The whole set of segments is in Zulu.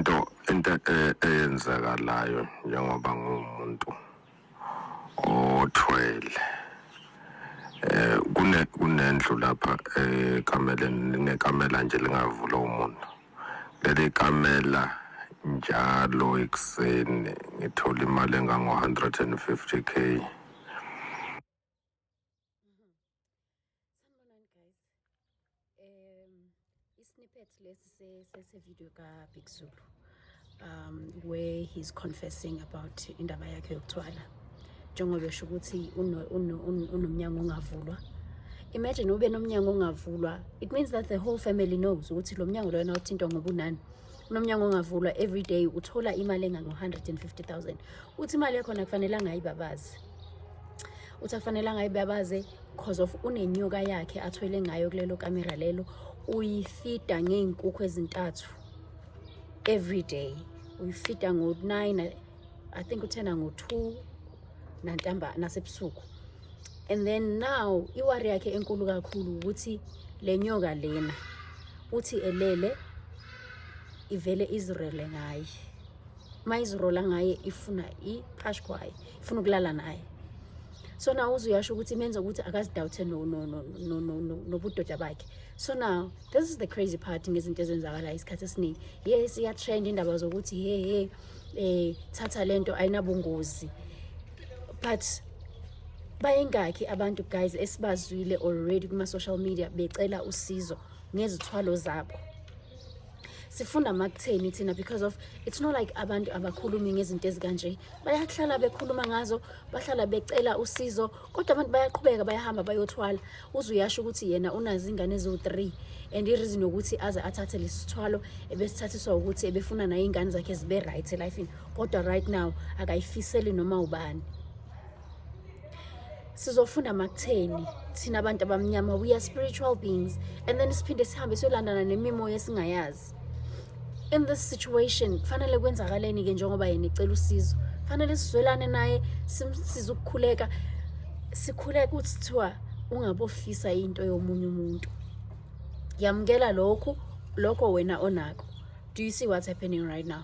Into eyenzakalayo njengoba ngumuntu othwele, kunendlu lapha ekameleni, nekamela nje lingavula umuntu. Leli kamela njalo ekuseni ngithola imali engango-150K. Sanibonani guys. I-snippet lesi se-video ka Big Zulu where he's confessing about indaba yakhe yokuthwala. Njengoba esho ukuthi unomnyango ongavulwa. Imagine ube nomnyango ongavulwa. It means that the whole family knows ukuthi lo mnyango lona uthintwa ngobunani. Unomnyango ongavulwa every day uthola imali engango 150,000. Uthi imali yakhona kufanele angayibabazi. Uthi akufanele angayibabaze cause of unenyoka yakhe athwele ngayo kulelo kamera lelo, uyifida ngey'nkukhu ezintathu every day. Uyifida ngo-9, I think uthena ngo-2 nantamba nasebusuku. And then now i-worry yakhe enkulu kakhulu ukuthi le nyoka lena uthi elele ivele izirele ngaye. Uma izirola ngaye ifuna iphashkwaye, ifuna ukulala naye. So now uze uyasho ukuthi imenza ukuthi akazidawuthe nobudoda bakhe. So now this is the crazy part ngezinto ezenzakalayo isikhathi esiningi. Yes, iya-trend indaba zokuthi hey hey thatha lento ayinabungozi, but bayengakhi abantu guys esibazwile already kuma social media becela usizo ngezithwalo zabo. Sifunda makutheni thina, because of it's not like abantu abakhulumi ngezinto ezikanje, bayahlala bekhuluma ngazo, bahlala becela usizo, kodwa abantu bayaqhubeka bayahamba bayothwala. Uze uyasho ukuthi yena unazo ingane eziwu-3 and i-reason yokuthi aze athathe lesi sithwalo ebesithathiswa ukuthi ebefuna naye iy'ngane zakhe zibe right elifini, kodwa right now akayifiseli noma ubani. Sizofunda makutheni thina abantu abamnyama, we are spiritual beings, and then siphinde sihambe siyolandana nemimoya esingayazi. In this situation kufanele kwenzakaleni-ke njengoba yena ecela usizo? Kufanele sizwelane naye, simsize ukukhuleka, sikhuleke ukuthi kuthiwa ungabofisa into yomunye umuntu, yamukela lokhu lokho wena onako. Do you see what's happening right now?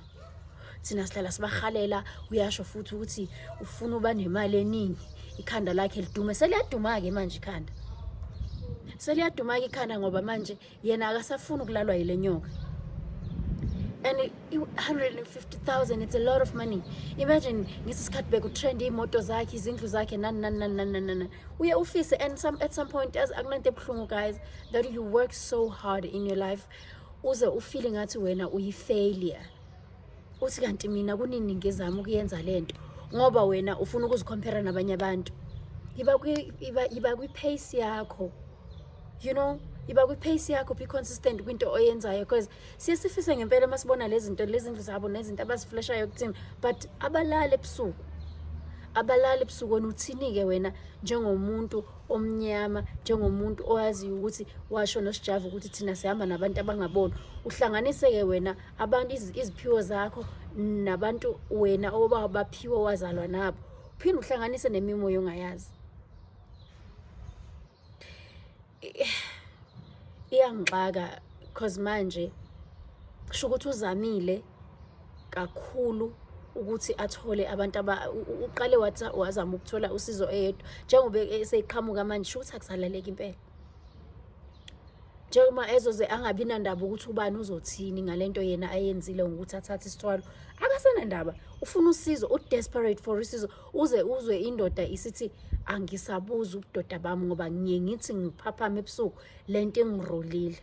Thina sihlala sibahalela. Uyasho futhi ukuthi ufuna uba nemali eningi, ikhanda lakhe lidume. Seliyaduma-ke manje ikhanda, seliyaduma-ke ikhanda, ngoba manje yena akasafuni ukulalwa yile nyoka. And i-150,000, it's a lot of money. Imagine ngesi sikhathi bekutrend iy'moto zakhe, izindlu zakhe, nani nani nani nani nani nani. Uye ufise and at some point, as akunanto ebuhlungu guys that you work so hard in your life uze ufile ngathi wena uyi-failure, uthi kanti mina kunini ngizama ukuyenza lento, ngoba wena ufuna ukuzikhompera nabanye abantu. Iba kwi-pace yakho, iba kwi-pace yakho, be consistent kwinto oyenzayo, because siye sifise ngempela uma sibona lezi zinto, lezi zindlu zabo nezinto abaziflashayo kuthina, but abalali ebusuku, abalali ebusuku. Wena uthini-ke wena njengomuntu omnyama, njengomuntu owaziyo ukuthi washo noSijava ukuthi thina sihamba nabantu abangaboni? Uhlanganise-ke wena abantu iziphiwo zakho nabantu wena obaphiwe wazalwa nabo, uphinde uhlanganise nemimoya ongayazi. Iyangixaka cause manje kusho ukuthi uzamile kakhulu ukuthi athole abantu aba uqale wathi wazama ukuthola usizo eyedwa, njengoba eseqhamuka manje sho ukuthi akusalaleki impela, njengoba ezoze angabi nandaba ukuthi ubani uzothini ngalento yena ayenzile ngokuthi athathe isithwalo. Akasenandaba, ufuna usizo, u-desperate for usizo. Uze uzwe indoda isithi angisabuza ubudoda bami ngoba ngiye ngithi ngiphaphama ebusuku lento engirolile.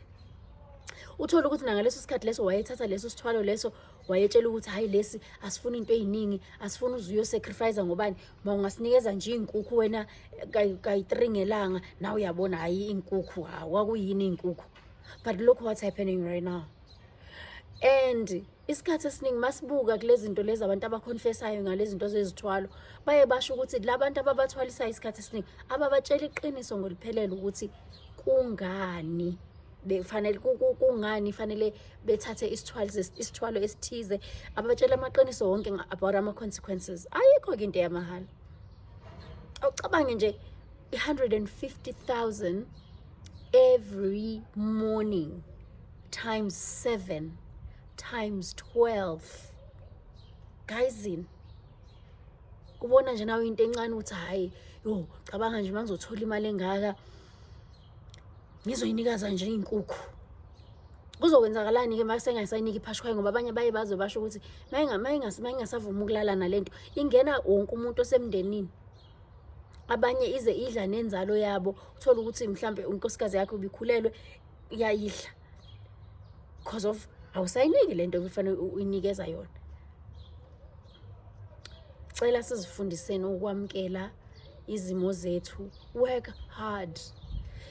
Uthole ukuthi nangaleso sikhathi leso wayethatha leso sithwalo leso, wayetshela ukuthi hayi, lesi asifuni into ey'ningi, asifuni uze uyosacrifice ngobani, ma ungasinikeza nje iy'nkukhu wena kayi-3 ngelanga. Nawe uyabona, hhayi iy'nkukhu, hawu, kwakuyini iy'nkukhu? But look what's happening right now. And isikhathi esiningi masibuka kulezi zinto lezi, abantu abaconfessayo ngalezi zinto zezithwalo baye basho ukuthi la bantu ababathwalisayo isikhathi esiningi ababatshela iqiniso ngoliphelele ukuthi kungani befanele kungani fanele bethathe isithwalo esithize. Abatshela amaqiniso wonke about ama-consequences. Ayikho-ke into yamahhala. Awucabange nje i-150,000 every morning times 7. times 12, guyzini. Ubona nje nawe into encane ukuthi, "Hhayi yo, cabanga nje uma ngizothola imali engaka, ngizoyinikaza nje iy'nkukhu." Kuzokwenzakalani-ke uma sengayisayinika iphashwayo? Ngoba abanye baye baze basho ukuthi uma ingasavumi ukulala nalento, ingena wonke umuntu osemndenini. Abanye ize idla nenzalo yabo, uthole ukuthi mhlampe unkosikazi yakhe ubikhulelwe, iyayidla because of awusayiniki lento ekufanele uyinikeza yona. Cela sizifundiseni ukwamukela izimo zethu, work hard.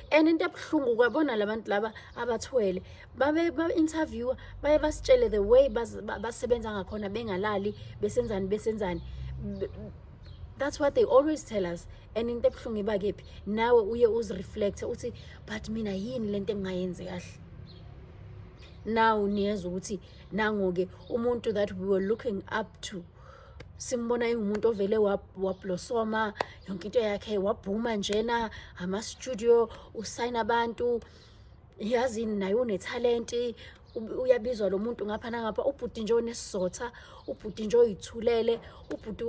And into ebuhlungu, kwabona labantu laba abathwele babe ba-interviewer, baye basitshele the way basebenza ngakhona, bengalali, besenzani, besenzani. That's what they always tell us. And into ebuhlungu iba kephi? Nawe uye uzireflect uthi, "But mina yini lento engingayenzi kahle?" Now niyezwa ukuthi nango-ke umuntu that we were looking up to, simbona engumuntu ovele wablossoma, yonke into yakhe wabhuma njena, ama-studio, usayina abantu, yazini, naye unethalenti, uyabizwa lo muntu ngapha nangapha. Ubhuti nje onesizotha, ubhuti nje oyithulele, ubhuti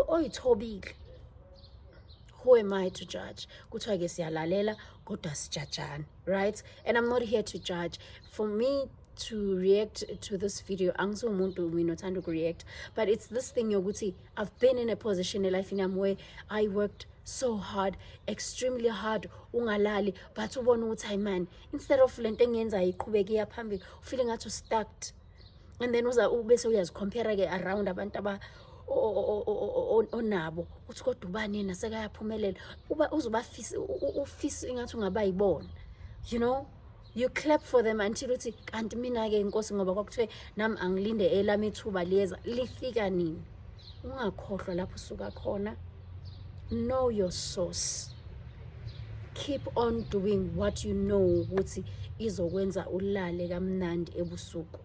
oyithobile. Who am I to judge? Kuthiwa-ke siyalalela kodwa sijajane, right? And I'm not here to judge. For me to react to this video, angisumuntu mina othanda ukureact, but it's this thing yokuthi I've been in a position elifini yami where I worked so hard, extremely hard, ungalali, but ubone ukuthi, hayi man, instead of lento engiyenzayo iqhubeke iya phambili, ufile ngathi ustuck. And then uza bese uyazicompare-ke around abantu aba onabo, uthi, "Kodwa ubani yena sekayaphumelela?" Uba uzobafisa, ufise ingathi ungabayibona. You clap for them until uthi, "Kanti mina-ke, inkosi, ngoba kwakuthiwe nami angilinde elami ithuba liyeza, lifika nini?" Ungakhohlwa lapho usuka khona. Know your source. Keep on doing what you know ukuthi izokwenza ulale kamnandi ebusuku.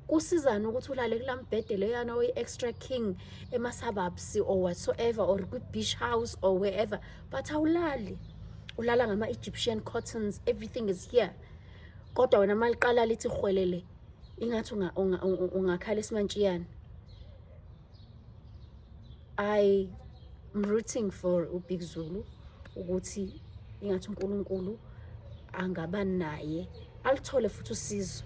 Kusizana ukuthi ulale kulaa mbhede leyana oyi-extra king ema-suburbs or whatsoever or kwi-beach house or wherever, but awulali, ulala ngama-Egyptian cottons, everything is here, kodwa wena uma liqala lithi hwelele, ingathi ungakhala esimantshiyane. I'm rooting for uBig Zulu ukuthi ingathi uNkulunkulu angaba naye, alithole futhi usizo,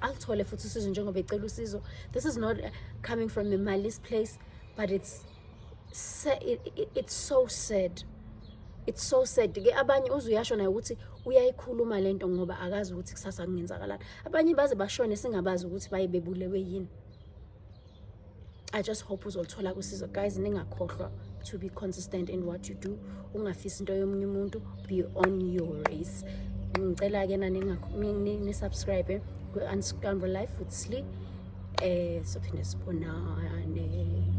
alithole futhi usizo njengoba ecela usizo. This is not coming from a malice place, but it's so sad, it's so sad ke. Abanye uze uyasho naye ukuthi uyayikhuluma lento ngoba akazi ukuthi kusasa kungenzakalani. Abanye baze bashone singabazi ukuthi baye bebulewe yini. I just hope uzolithola usizo. Guys, ningakhohlwa to be consistent in what you do. Ungafisi into yomunye umuntu, be on your race. Ngicela-ke nani ni-subscribe kwi-Unscramble Life with Sli. Sophinde sibonane.